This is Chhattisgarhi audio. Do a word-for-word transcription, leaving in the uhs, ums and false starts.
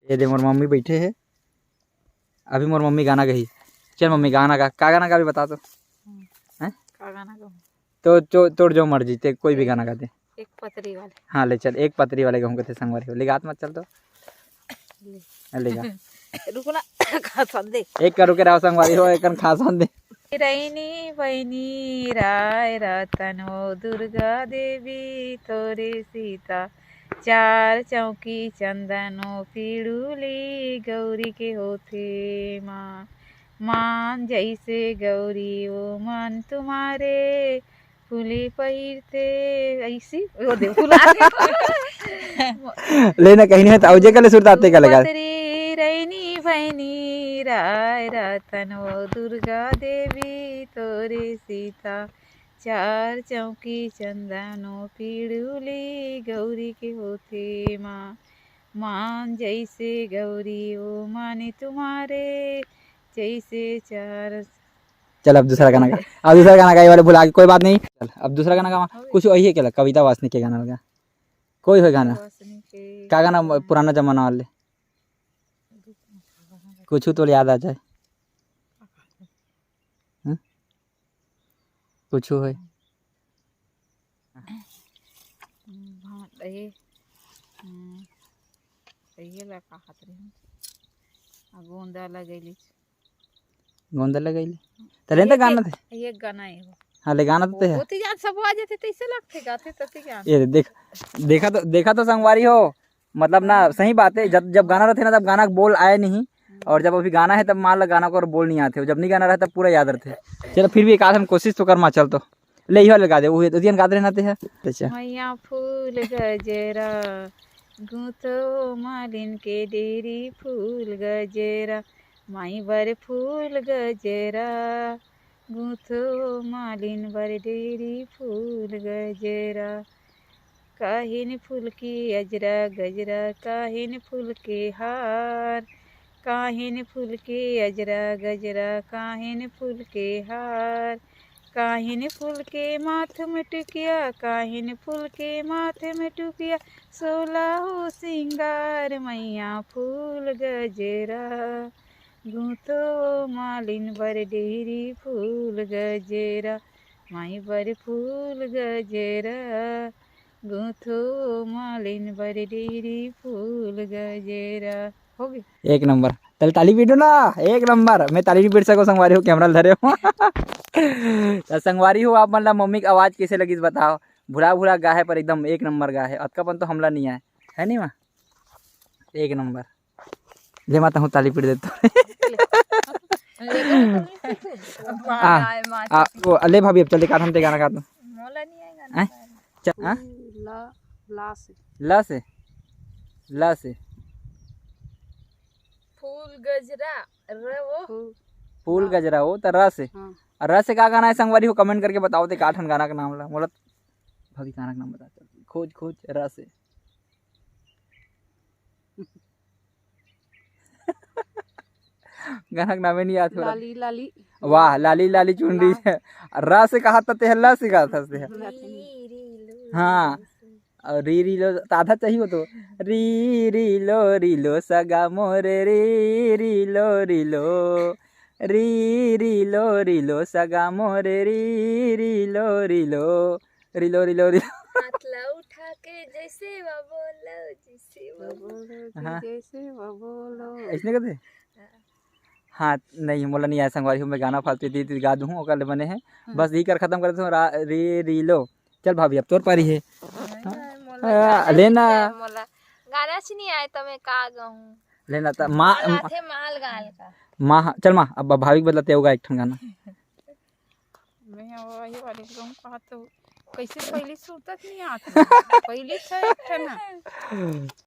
ये दे, मोर मम्मी बैठे हे, अभी मोर मम्मी गाना गही। चल मम्मी, गाना गा, का गाना गाबे बता तो। हैं? का गाना गाऊं? तो जो, तोर जो मर्जी, ते कोई भी गाना गा दे। एक पतरी वाले। हाँ, ले चल, एक पतरी वाले गाऊं कथे संगवारी हो। ले गा त मत चल तो। ले। ले गा। रुक ना, खासन दे। एक का रुके रहो संगवारी हो, एक कन खासन दे। रैनी बहिनी राय रतन ओ दुर्गा देवी तोरे सीता, चार चौकी चंदन ओ पीड़ुली गौरी के होथे माँ। मान जैसे गौरी ओ मन तुम्हारे, फूले पहिरते ऐसी, ओ दे, फुला दे। ले ना, कहीं नहीं तो अउजे कले सुरता आते का लगा। पतरी रैनी बहिनी राय रतन ओ दुर्गा देवी तोरे सीता, चार चौकी चंदन ओ पीड़ुली गौरी के होथे माँ। मान जैसे गौरी ओ माने तुम्हारे, जैसे चार। चल अब दूसरा गाना गा, अब दूसरा गाना गाए वाले भुला के, कोई बात नहीं। चल अब दूसरा गाना गा, कुछ वही है क्या, कविता वासनिक के गाना लगा, कोई हो गाना। वासनिक के का गाना गाना। पुराना जमाना वाले, कुछ तो याद आ जाए। हम्म? कुछ होय। हम्म, हाँ, ये, हम्म, ये ला का हाथ रही। आ, गोंदा लगैली। गोंदा लगैली। त लेन त ये गाना के-, थे। ये गाना है वो। हाँ, ले गाना तो ते है। ओती जान सब आ जाते, तैसे लगते गाते, तती जान। ये देख, देखा तो, देखा तो संगवारी हो, मतलब ना, सही बात है, जब, जब गाना रहते ना, तब गाना के बोल आए नहीं, और जब अभी गाना है, तब मान लो गाना को और बोल नहीं आते, जब नहीं गाना रहता, पूरा याद रहते। चलो, फिर भी एक आध हम कोशिश तो कर मा, चल तो। ले, इहो लगा दे, उहे, उदियन गात रहना ते है। अच्छा। मैया फूल गजरा, गूंथो मालिन के डेरी फूल गजरा, माई बर फूल गजरा, गूंथो मालिन बर डेरी फूल गजरा। काहिन फूल के अजरा गजरा, काहिन फूल के हार, काहिन फूल के अजरा गजरा, काहिन फूल के हार, काहिन फूल के माथ में टिकिया, काहिन फूल के माथ में टिकिया, सोला हो सिंगार मैया फूल गजरा। गूंथो मालिन बर डेरी फूल गजरा, माई बर फूल गजरा, गूंथो मालिन बर डेरी फूल गजरा। हो गई। एक नंबर। तले ताली पीटो ना, एक नंबर। मैं ताली नहीं पीट सको संगवारी हो, कैमरा धरे हो। त संगवारी हो, आप मन ला मम्मी के आवाज कैसे लगिस बताओ। भुला भुला गा है पर एकदम एक नंबर गा है। अतका पन तो हमला नहीं आए, है नहीं माँ? एक नंबर। ले माता हूँ, ताली पीट देता। आ, आ, वो, ले भाभी, अब चल दिखा, हम ते गाना गा दो। मोला नहीं आएगा हैं? ना। च-, हाँ? ला, ला से। ला से? ला से। फूल गजरा, र वो। फूल। फूल ला। गजरा वो, त र से। हाँ। और र से का गाना है संगवारी हो, कमेंट करके बताओ ते का ठन गाना का नाम ला। मोला भाभी गाना का नाम बता, चल, खोज, खोज, र से। गाना का नामे नहीं याद हो रहा। लाली, लाली। वाह, लाली, लाली चुनरी। ला। र से कहा था ते, ल से कहा था ते। री, री, लो, हाँ। लो, लो। और री, री, लो, तो आधा चाहिए हो तो। री, री, लो, री, लो, सगा मोरे, री, री, लो, री, लो। री, री, लो, री, लो, सगा मोरे, री, री, लो, री, लो। रिलो, रिलो, रिलो। हाथ ला उठा के जैसे वो बोलो, जैसे वो बोलो। हाँ। जैसे वो बोलो। ऐसने कहते? हाँ। हाँ, नहीं, मोला नहीं आया संगवारी हो, मैं गाना फालतू दी, दी गा दूँ, ओकर ले बने है। हम्म। बस यही कर खत्म कर दूँ, रा-, री, रिलो। चल भाभी, अब तोर पारी है। नहीं, हाँ। मोला आ, गाना लेना। नहीं आए, मोला गाना से नहीं आए तो मैं का गाऊँ? लेना त माँ, मोला आथे माल गाल का। माँ, चल माँ, अब भाभी के बदला ते होगा एक ठन गाना। मैं वही वाले गाऊँ कहा तो कैसे पहली सुर तक नहीं आती। पहली था एक ठे ना।